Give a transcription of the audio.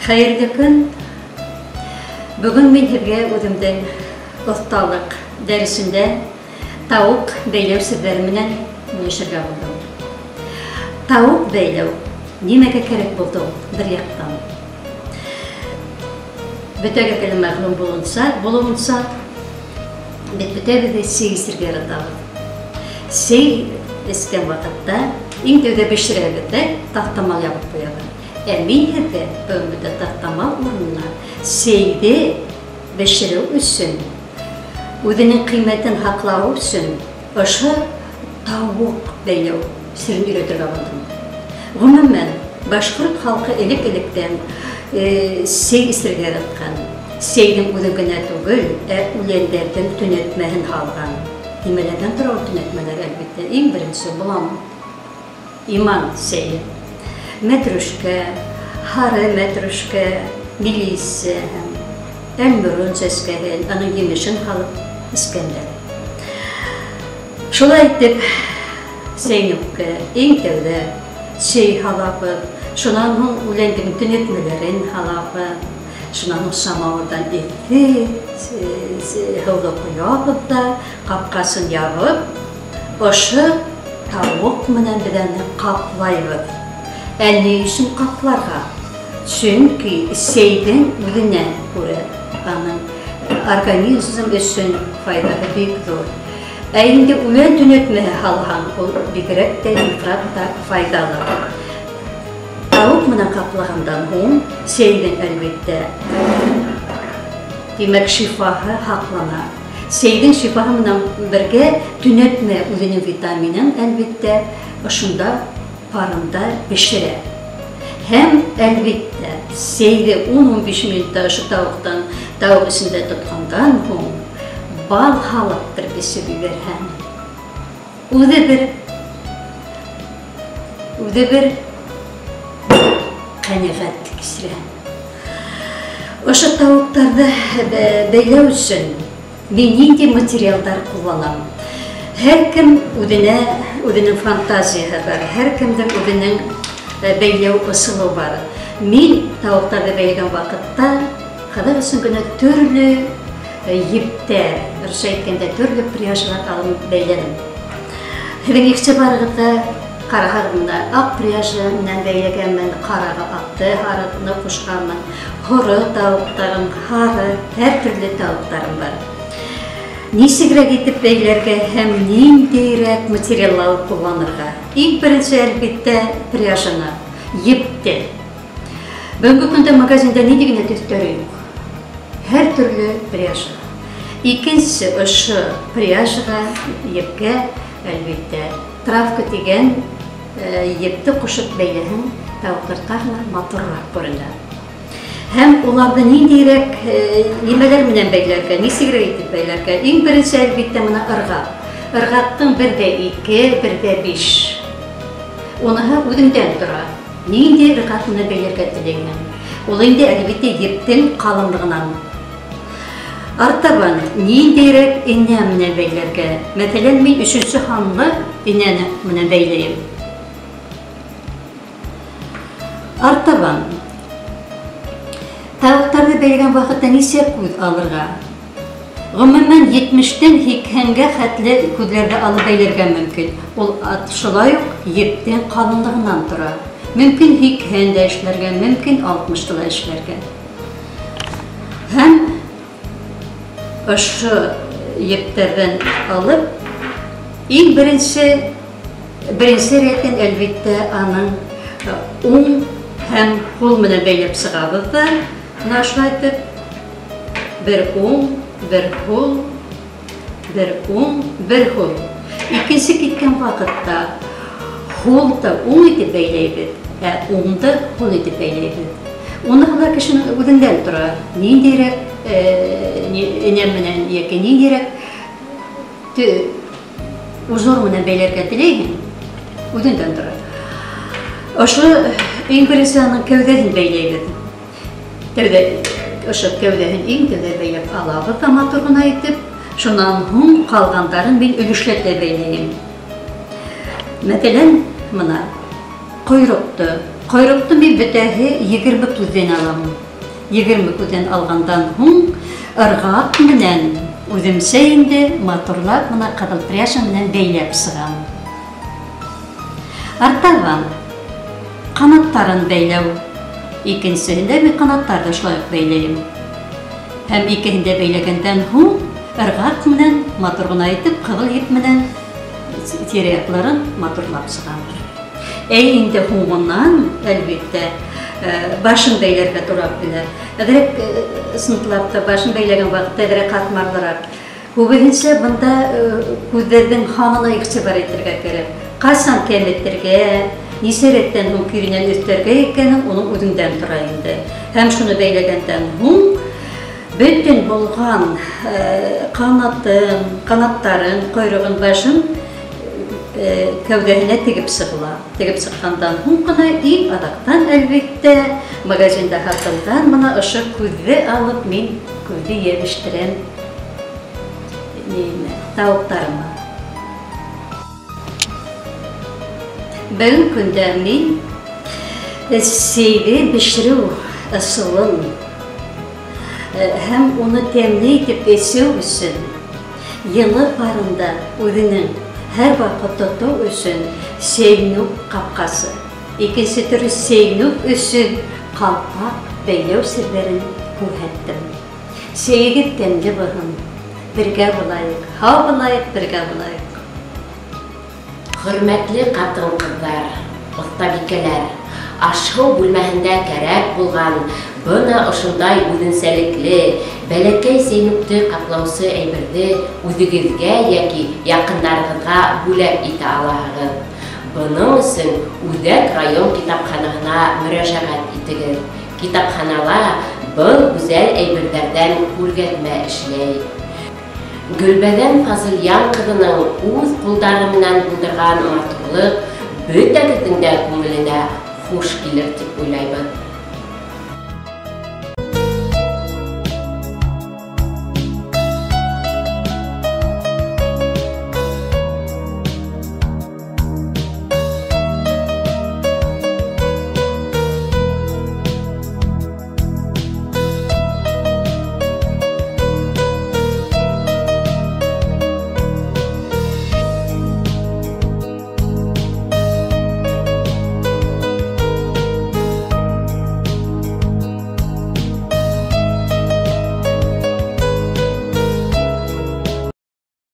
Хәйерле көн. Бөгөн мин һеҙгә үҙемдең оҫталыҡ дәресендә тауыҡ бәйләү серҙәре менән бүлешергә булдым. Тауыҡ бәйләү нимәгә кәрәк булды ул бер яҡтан? Бөтәгеҙгә лә мәғлүм булыуынса, беҙ бөтәбеҙ ҙә сәй эсергә яратабыҙ. Сәй эскән ваҡытта иң тәүҙә бешерәбеҙ ҙә таҫтамал ябып ҡуябыҙ. Ә мин һеҙгә бөгөнгө таҫтамал урынына сәйҙе бешереү өсөн, үҙенең ҡиммәтен һаҡлау өсөн ошо тауыҡ бәйләү серен өйрәтергә булдым. Ғөмүмән, башҡорт халҡы элек-электән сәй эсергә яратҡан. Сәйҙең үҙен генә түгел, ә үләндәрҙең төнәтмәһен һалған. Нимәләрҙән тора ул төнәтмәләр, әлбиттә? Иң беренсе болан, иман сәйе, мәтрүшкә, һары мәтрүшкә, мелисса һәм әлмөрөн сәскәһен, уның емешен һалып эскәндәр. Шулай итеп, сәйнүккә иң тәүҙә сәй һалабыҙ, шунан һуң үләндең төнәтмәләрен һалабыҙ, шунан һуң самауырҙан эҫе һыуҙы ҡоябыҙ ҙа, ҡапҡасын ябып, ошо тауыҡ менән беҙ аны ҡаплайбыҙ. Ә ни өсөн ҡапларға? Сөнки сәйҙең үҙенә күрә аның организм өсөн файҙаһы бик ҙур. Ә инде үлән төнәтмәһе һалһаң, ул бигерәк тә ифрат та файҙалы. Тауыҡ менән ҡаплағандан һуң сәйҙең, әлбиттә, тимәк, шифаһы һаҡлана. Сәйҙең шифаһы менән бергә төнәтмә үҙенең витаминын, әлбиттә, ошонда парында бешерә. Һәм, әлбиттә, сәйҙе 10-15 минутта ошо тауыҡ эсендә тотҡандан һуң бал һалып тороп эсеп ебәрһәң, үҙе бер ҡәнәғәт кисерә. Ошо тауыҡтарҙы бәйләү өсөн мин ниндәй материалдар ҡулланам? Һәр кем үҙенең фантазияһы бар, һәр кемдең үҙенең бәйләү ысулы бар. Мин тауыҡтарҙы бәйләгән ваҡытта ҡыҙыҡ өсөн генә төрлө ептәр, русса әйткәндә, төрлө пряжалар алып бәйләнем. Һеҙҙең иғтибарығыҙға ҡараһағыҙ, бына аҡ пряжа менән бәйләгәнмен, ҡараға аҡты, һарыны ҡушҡанмын, һоро тауыҡтарым, һары, һәр төрлө тауыҡтарым бар. Нисегерәк итеп бәйләргә һәм ниндәйерәк материалдар ҡулланырға? Иң беренсе, әлбиттә, пряжаны, епте. Бөгөнгө көндә магазинда ниндәй генә төҫтәре юҡ. Һәр төрлө пряжа. Икенсе, ошо пряжаға, епкә, әлбиттә, травка тигән епте ҡушып бәйләһәң, тауыҡтар тағы ла матурыраҡ күренә. Һәм уларҙы ниндәйерәк нимәләр менән бәйләргә, нисегерәк итеп бәйләргә? Иң беренсе, әлбиттә, бына ырғаҡ. Ырғаҡтың бер ҙә ике, бер ҙә биш. Уныһы үҙеңдән тора. Ниндәй ырғаҡ менән бәйләргә теләйһең? Ул инде, әлбиттә, ептең ҡалынлығынан. Артабан ниндәйерәк энә менән бәйләргә? Мәҫәлән, мин өсөнсө һанлы энәне менән бәйләйем. Артабан тауыҡтарҙы бәйләгән ваҡытта нисә күҙ алырға? Ғөмүмән, етмештән һикһәнгә хәтле күҙҙәрҙе алып бәйләргә мөмкин. Ул шулай уҡ ептең ҡалынлығынан тора. Мөмкин һикһән дә эшләргә, мөмкин алтмышты ла эшләргә. Һәм ошо ептәрҙән алып, иң беренсе рәтен, әлбиттә, аның уң һәм һул менән бәйләп сығабыҙ ҙа, бына шулай итеп, бер уң, бер һул, бер уң, бер һул. Икенсе киткән ваҡытта һулды уң итеп бәйләйбеҙ, ә уңды һул итеп бәйләйбеҙ. Уныһы ла кешенең үҙендән тора. Ниндәйерәк энә менән йәки ниндәйерәк узор менән бәйләргә теләйһең, үҙеңдән тора. Ошо иң беренсе аның кәүҙәһен бәйләйбеҙ. Тәүҙә ошо кәүҙәһен иң тәүҙә бәйләп алабыҙ ҙа матур ғына итеп, шунан һуң ҡалғандарын мин өлөшләтә бәйләйем. Мәҫәлән, бына ҡойроҡто Ҡойроҡто мин бөтәһе 20 күҙҙән алам. 20 күҙҙән алғандан һуң ырғаҡ менән үҙемсә инде матурлап мына ҡыҙыл пряжа менән бәйләп сығам. Артабан ҡанаттарын бәйләү. Икенсеһендә мин ҡанаттарҙы шулай уҡ бәйләйем. Һәм икеһендә бәйләгәндән һуң ырғаҡ менән матур ғына итеп ҡыҙыл еп менән тирә-яҡларын матурлап сығам. Ә инде һуңынан, әлбиттә, башын бәйләргә тура килә. Әҙерәк ысынлап та башын бәйләгән ваҡытта әҙерәк ҡатмарлыраҡ. Күбеһенсә бында күҙҙәрҙең һанына иғтибар итергә кәрәк. Ҡасан кәметергә, нисә рәттән һуң киренән өҫтәргә икәнен уның үҙеңдән тора инде. Һәм шуны бәйләгәндән һуң бөтөн булған ҡанатын, ҡанаттарын, ҡойроғон, башын кәүҙәһенә тегеп сығыла. Тегеп сыҡҡандан һуң ғына иң аҙаҡтан, әлбиттә, магазинда һатылған мына ошо күҙҙе алып мин күҙҙе йәбештерәм тауыҡтарыма. Бөгөн көндә мин сәйҙе бешереү ысулын һәм уны тәмле итеп эсеү өсөн йылы парында үҙенең һәр ваҡыт тотоу өсөн сәйнүк ҡапҡасы, икенсе төрлө сәйнүк өсөн ҡалпаҡ бәйләү серҙәрен күрһәттем. Сәйегеҙ тәмле булһын, бергә булайыҡ, һау булайыҡ, бергә булайыҡ. Хөрмәтле ҡатын-ҡыҙҙар, оҫтабикәләр, аш-һыу бүлмәһендә кәрәк булған бына ошондай үҙенсәлекле бәләкәй сәйнүкте ҡаплаусы әйберҙе үҙегеҙгә йәки яҡындарығыҙға бүләк итә алаһығыҙ. Бының өсөн Үҙәк район китапханаһына мөрәжәғәт итегеҙ. Китапханала был гүзәл әйберҙәрҙән күргәҙмә эшләй. Гөлбәҙән Фазылйән ҡыҙының үҙ ҡулдары менән булдырған матурлыҡ бөтәгеҙҙең дә күңеленә хуш килер тип уйлайбыҙ.